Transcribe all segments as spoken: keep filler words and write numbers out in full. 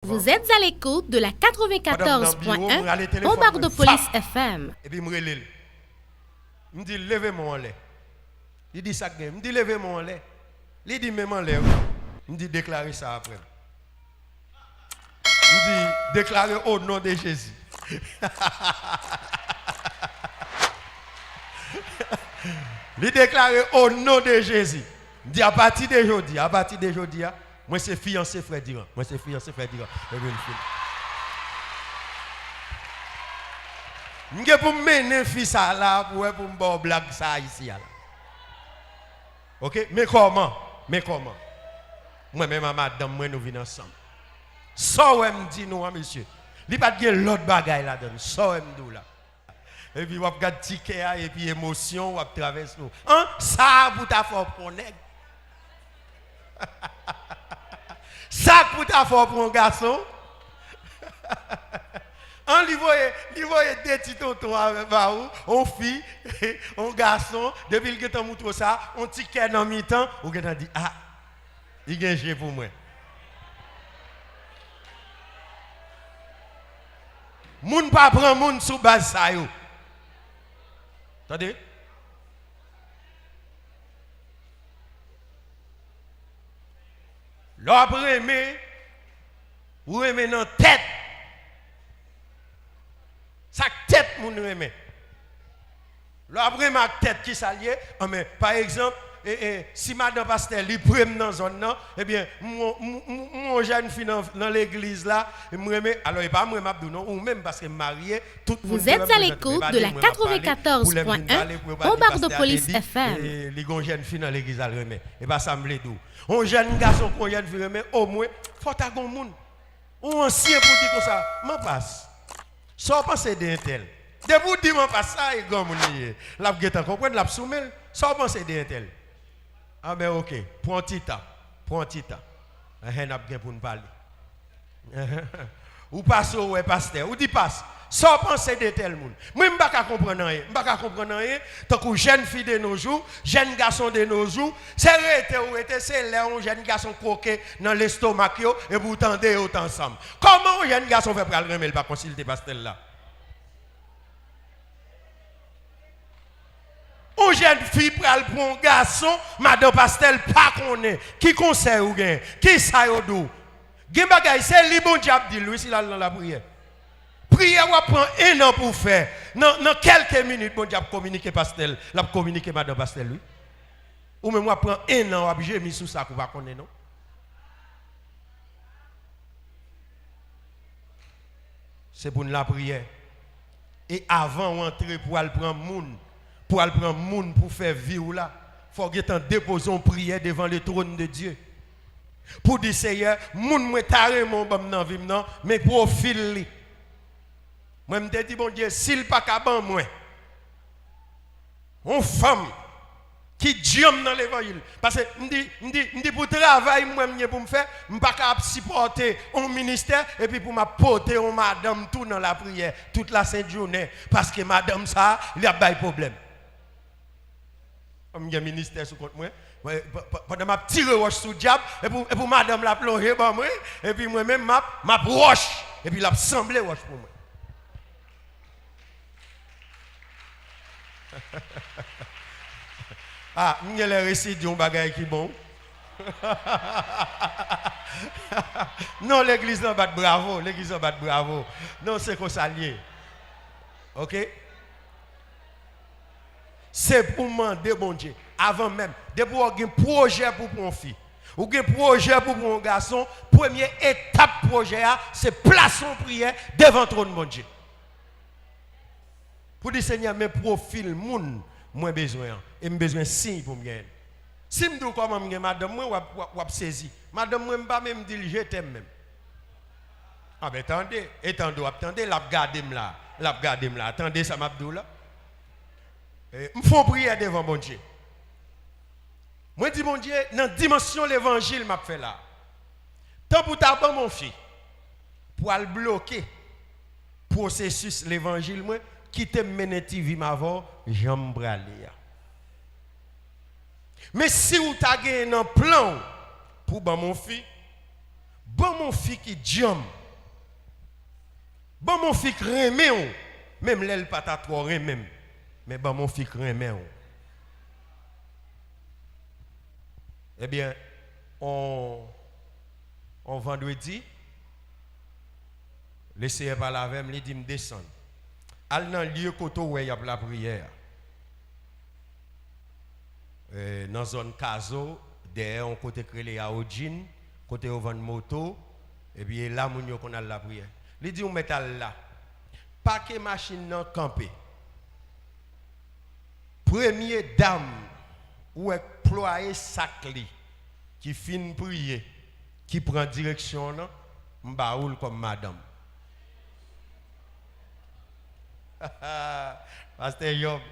Vous êtes à l'écoute de la quatre-vingt-quatorze point un Bombardopolis F M. Epi m rele l. M di l, "Leve men w anlè." Li di, "Sa k gen?" M di, "Leve men w anlè." Li di, "Men m anlè wi." M di, "Deklare sa apre m." M di, "Deklare au nom de Jésus." Li deklare, "Au nom de Jésus." M di, "Apati de jodi, apati de jodi a, mwen se fiyanse Frè Diran. Mwen se fiyanse Frè Diran." Epi l fin. M gen pou m mennen fi sa la pou wè, pou m ba w blag sa isi a la. Oke? Men kòman? Men kòman? Mwen menm a madanm mwen, nou vin ansanm. Sa w wè m di nou an, mesye, li pa t gen lòt bagay ladan l. Sa w wè m di w la. Epi w ap gad ti kè a, epi emosyon w ap travèse w. An, sa a pou ta fè w pran nèg. Sa k pou ta fè w pran gason. An, li voye, li voye de ti tonton avè ba ou, on fi, on gason, depi l gentan moutre w sa, on ti kè nan mitan, ou gentan di, "Ah, li gen je pou mwen." Moun pa pran moun sou baz sa yo. Tande? Lè w ap renmen, ou renmen nan tèt. Sa k tèt moun renmen. Lè w ap renmen ak tèt, kisa l ye? Anben, pa egzanp, e, e, si madan pastè li pre m nan zòn nan, ebyen, m, m, m, m, m yon jèn fi nan, nan legliz la, m renmen, alò, e pa mwen m ap di w non, ou menm, paske m marye, tout moun ki reprezante, men pa de mwen m ap pale, pou lè m vin pale, pou yo pa di pastè a te di, e, li gen yon jèn fi nan legliz la l renmen. E pa sa m vle di w. Yon jèn gason pou yon jèn fi renmen, omwen, fò ta gen yon moun. Yon ansyen pou di konsa, "Man pas, sa w panse de entèl?" Depi w di man pas, sa e granmoun li ye. L ap gentan konprann, l ap sou men l. "Sa w panse de entèl?" "Anben, oke, pran ti tan, pran ti tan. Enhen, n ap gen pou n pale." Ou pase, ou wè pastè, ou di, "Pas, sa w panse de tèl moun?" Mwen, m pa ka konprann anyen. M pa ka konprann anyen. Tankou jèn fi de nos jours, jèn gason de nos jours, se rete ou rete, se lè yon jèn gason kwoke nan lestomak yo, epi w tande yo t ansanm. Kòman yon jèn gason fè pral renmen l pa konsilte pastè l la? Yon jèn fi pral pran yon gason, madan pastè l pa konnen. Ki konsèy ou gen? Ki sa yo di w? Gen bagay, se li Bondye ap di l, wi, si l al nan lapriyè. Priyè w ap pran en an pou w fè. Nan, nan kèlke minit, Bondye ap kominike pastè l, l ap kominike madan pastè l, wi. Ou menm, w ap pran en an, w ap jemi sou sa k ou pa konnen, non. Se pou n lapriyè. E avan w antre pou al pran moun, pou al pran moun pou fè vi w la, fò w gentan depoze yon priyè devan le trône de Dieu. Pou di, "Seyè, moun mwen ta renmen w ban m nan vi m nan, men pwofil li." Mwen, m te di Bondye, "Si l pa ka ban mwen yon fanm ki djanm nan levanjil." Paske m di, m di, m di pou travay mwen m gen pou m fè, m pa ka ap sipòte yon ministè, epi pou m ap pote yon madanm tou nan lapriyè tout lasentjounen, paske madanm sa a, li ap bay pwoblèm. M gen ministè sou kont mwen. Mwen, pa-, pa-, pandan m ap tire wòch sou dyab, epi, epi madanm la ap lonje ban mwen, epi mwen menm, m ap, m ap wòch, epi l ap sanble wòch pou mwen. Ah, m genlè resi di yon bagay ki bon. Non, legliz lan bat bravo, legliz lan bat bravo. Non, se konsa l ye. Oke? Se pou w mande Bondye, avan menm, depi w gen pwojè pou pran yon fi, ou gen pwojè pou pran yon gason, premye etap pwojè a, se plase yon priyè devan twòn Bondye. Pou di, "Senyè, men pwofil moun mwen bezwen an, e m bezwen siy pou m genyen l." Si m di w kòman m gen madanm mwen, w ap, w ap, w ap sezi. Madanm mwen, m pa menm di l je t'aime menm. Anben, tande, e tande w ap tande, l ap gade m la, l ap gade m la. Tande sa m ap di w la. E, m fè yon priyè devan Bondye. Mwen di Bondye, nan dimansyon levanjil m ap fè la, tan pou ta ban m yon fi pou al bloke pwosesis levanjil mwen, kite m mennen ti vi m avè w jan m prale a. Men si w ta genyen nan plan w pou ban m yon fi, Ban m yon fi ki djanm. Ban m yon fi k renmen w, menm lè l pa ta twò renmen m. Men ban m yon fi k renmen w. Ebyen, on, on vandredi, Leseyè pale avè m, li di m, "Desann. Al nan lye kote w wè y ap lapriyè a." E, nan zòn Kazo, dèyè yon kote k rele Aodjin, kote yo vann moto, epi e la moun yo konn al lapriyè. Li di, "Ou mèt al la. Pake machin nan, kanpe. Premye dam ou wè k plwaye sak li, ki fin priye, ki pran direksyon an nan, m ba ou l kòm madanm." Pastè Yòb,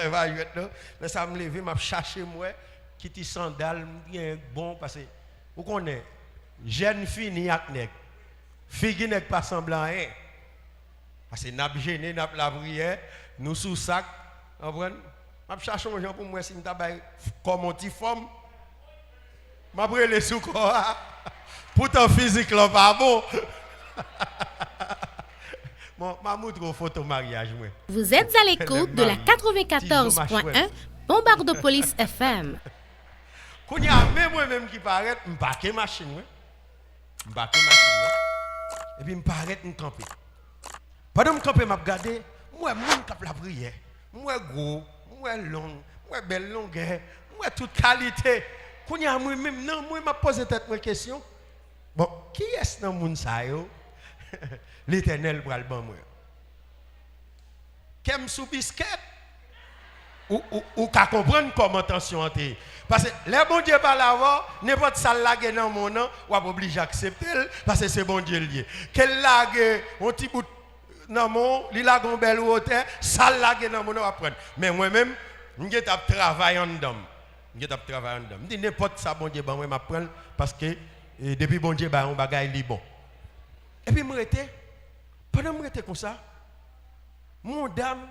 pa jwèt non. Lè sa m leve, m ap chache m wè ki ti sandal m gen bon, paske ou konnen, jèn fini ak nèg. Figi nèg pa sanble anyen. Paske n ap jene, n ap lapriyè, nou sou sak, konprann? M ap chache yon jan pou m wè si m ta bay kò m yon ti fòm. M ap rele sou kò a. Poutan fizik lan pa bon. Bon, m a moutre w foto maryaj mwen. Vous êtes à l'écoute de la quatre-vingt-quatorze point un Bombardopolis F M. Kounye a, men mwen menm ki parèt, m pake machin mwen. M pake machin mwen. Epi m parèt, m kanpe. Pandan m kanpe, m ap gade, m wè moun k ap lapriyè. M wè gwo, m wè long, m wè bèl longè, m wè tout kalite. Kounye a, mwen menm, nan mwen, m ap poze tèt mwen kesyon, "Bon, kiyès nan moun sa yo Letènèl pral ban mwen?" Kè m sou biskèt. Ou, ou, ou ka konprann kòman tansyon an te ye. Paske lè Bondye pale avè w, nenpòt sa l lage nan men w nan, w ap oblije aksepte l, paske se Bondye l ye. Ke l lage yon ti bout nan men w, li lage yon bèl wotè, sa l lage nan men w nan, w ap pran. Men mwen menm, m gentan ap travay anndan m. M gentan ap travay anndan m. M di, "Nenpòt sa Bondye ban mwen, m ap pran l, paske, e, depi Bondye bay yon bagay, li bon." Epi m rete. Pandan m rete konsa, m wè yon dam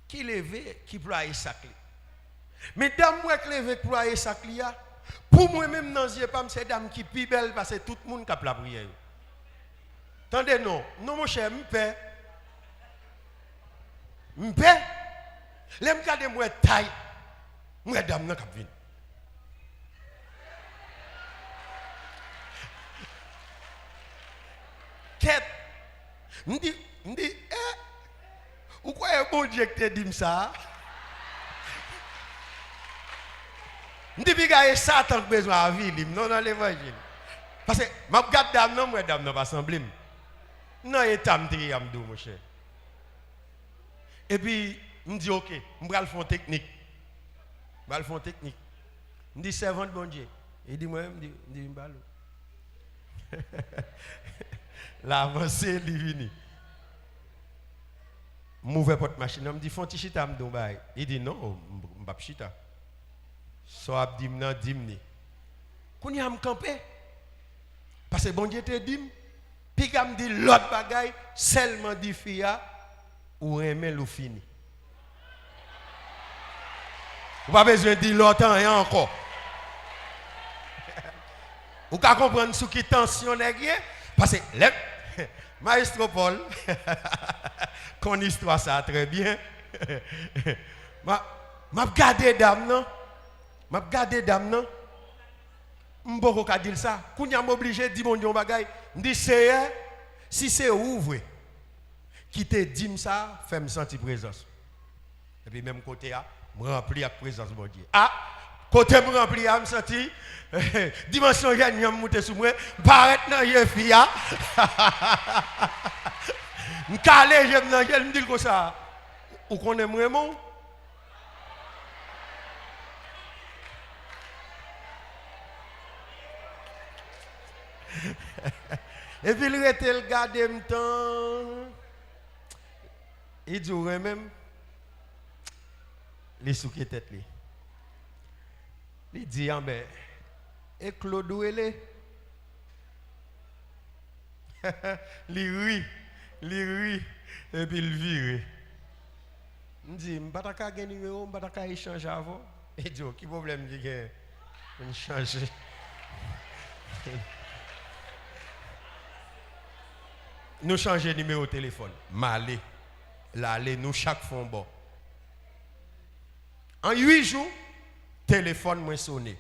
ki leve, ki plwaye sak li. Men dam m wè k leve, k plwaye sak li a, pou mwen menm, nan zye pa m, se dam ki pi bèl pase tout moun k ap lapriyè yo. Tande non, non, monchè, m pè. M pè. Lè m gade, m wè tay, m wè dam nan k ap vin. Kèt. M di, m di, eh, ou kwè e Bondye ki te di m sa a? M di, piga e Satan k bezwen avili m, non, nan levanjil. Paske m ap gad dam nan, m wè dam nan pa sanble m. Nan eta m te ye a, m di w, monchè. Epi, m di, "Oke, m pral fè yon teknik. M pral fè yon teknik." M di, "Sèvant Bondye." Li di, "Mwen menm?" M di, m di, "M pa lou." L avanse, li vini. M ouvè pòt machin nan, m di, "Fè yon ti chita, m di w yon bagay." Li di, "Non, m, m p ap chita. Sa w ap di m nan, di m li." Kounye a, m kanpe. Paske Bondye te di m, piga m di lòt bagay, sèlman di fi a, ou renmen l, ou fini. Ou pa bezwen di lòt anyen ankò. Ou ka konprann sou ki tansyon nèg ye? Paske lè Maestro Paul konn istwa sa a trè byen. M a, m ap gade dam nan. M ap gade dam nan. M poko ka di l sa. Kounye a, m oblije di Bondye yon bagay. M di, "Seyè, si se ou vre ki te di m sa, fè m santi prezans ou." Epi menm kote a, m ranpli ak prezans Bondye. A, kote m ranpli a, m santi dimansyon jènjan m moute sou mwen, m parèt nan je fi a. M kale je m nan je l, m di l konsa, "Ou konnen m renmen w?" Epi l rete, l gade m tan. Li di, "Ou renmen m?" Li souke tèt li. Li di, "Anben, e Claude ou rele?" Li ri, li ri, epi l vire. M di, "M pa ta ka gen nimewo w, m pa ta ka echanje avè w?" Li di, "O, ki pwoblèm ki gen pou n chanje?" Nou chanje nimewo telefòn. M ale. L ale, nou chak fè yon bò. An uit jou, telefòn mwen sonnen.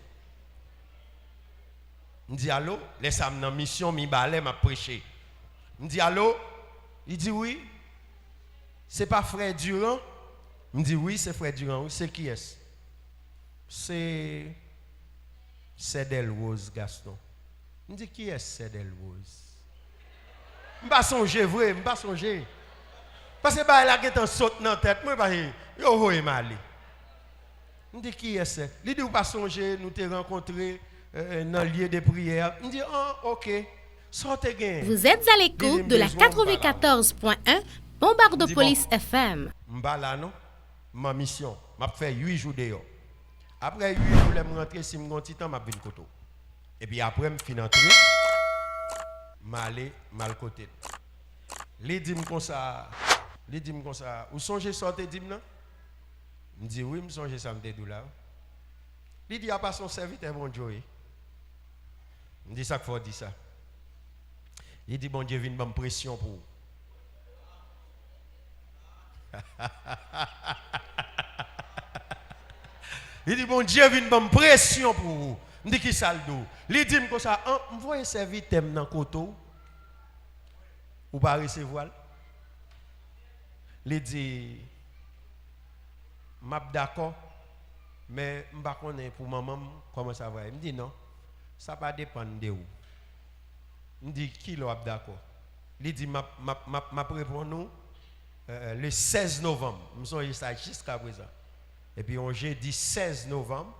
M di, "Alo?" Lè sa a, m nan misyon Mibalè, m ap preche. M di, "Alo?" Li di, "Wi. Se pa frè Durand?" M di, "Wi, se frè Durand, wi. Se kiyès?" "Se sè Delrose Gaston." M di, "Kiyès sè Delrose?" M pa sonje vre, m pa sonje. Paske bagay la gentan sot nan tèt mwen, paske yo voye m ale. M di, "Kiyès sè?" Li di, "Ou pa sonje, nou te rankontre, euh, nan lye de priyè." M di, "Ah, ok. Sa w te gen?" Vous êtes à l'écoute de la quatre-vingt-quatorze point un Bombardopolis F M. M pa la non. M an misyon. M ap fè uit jou deyò. Apre uit jou, lè m rantre, si m gen yon ti tan, m ap vin kote w. Epi apre m fin antre, m ale, m al kote l. Li di m konsa, li di m konsa, "Ou sonje sa w te di m nan?" M di, "Wi, m sonje sa m te di w la." Li di, "Apa se yon sèvitè Bondye w ye?" M di, "Sa k fè w di sa?" Li di, "Bondye vin ban m presyon pou ou." Li di, "Bondye vin ban m presyon pou ou." M di, "Kisa l di w?" Li di m konsa, "An, m voye sèvitè m nan kote w. Ou pa resevwa l?" Li di, "M ap dakò, men m pa konnen pou manman m kòman sa va ye." M di, "Non, sa pa depann de ou." M di, "Kilè w ap dakò?" Li di, "M ap, m ap, m ap, m ap reponn ou, euh, le sèz novanm." M sonje sa jiskaprezan. Epi yon jedi sèz novanm,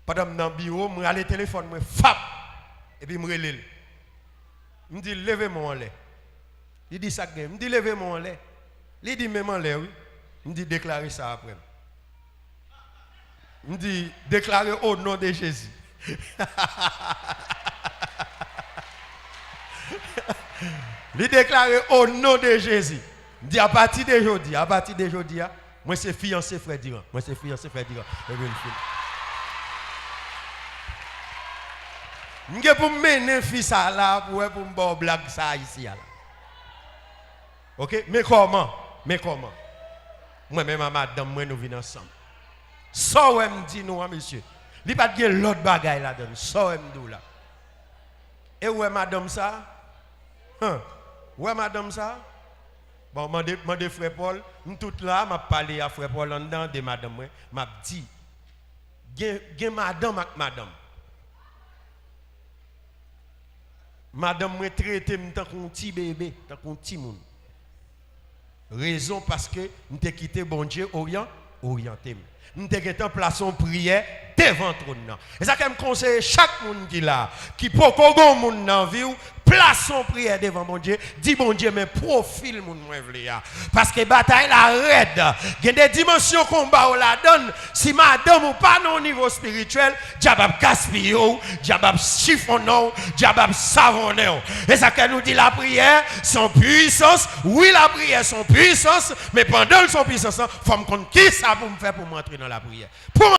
pandan m nan biwo, m rale telefòn mwen, fap! Epi m rele l. M di, "Leve men w anlè." Li di, "Sa k gen?" M di, "Leve men w anlè." Li di, "Men m anlè, wi." M di, "Deklare sa apre m." M di, "Deklare au nom de Jésus." Li deklare, "Au nom de Jésus." M di, "Apati de jodi, apati de jodi a, mwen se fiyanse frè Durand. Mwen se fiyanse frè Durand." Epi l fin. M gen pou m mennen fi sa la pou wè pou m ba w blag sa isi a la. Ok? Men kòman? Men kòman? Mwen menm a madanm mwen, nou vin ansanm. Sa w wè m di nou an, mesye, li pa t gen lòt bagay ladan l. Sa w wè m di w la? E w wè madanm sa? Hen. W wè madanm sa? Bon, mande, mande frè Pòl. M tout la, m ap pale a frè Pòl anndan de madanm mwen. M ap di, gen, gen madanm ak madanm. Madanm mwen trete m tankou yon ti bebe, tankou yon timoun. Rezon, paske m te kite Bondye oryan-, oryante m. M te gentan plase yon priyè devan twòn nan. E sa fè m konseye chak moun ki la, ki poko gon moun nan vi w, plase yon priyè devan Bondye, di Bondye, "Men pwofil moun mwen vle a." Paske batay la rèd. Gen de dimansyon konba w ladan l. Si madanm ou pa nan yon nivo espirityèl, dyab ap gaspiye w, dyab ap chifonnen w, dyab ap savonnen w. E sa fè nou di lapriyè se yon pwisans. Wi, lapriyè se yon pwisans, men pandan l se yon pwisans lan, fò m konn kisa pou m fè pou m antre nan lapriyè. Pou m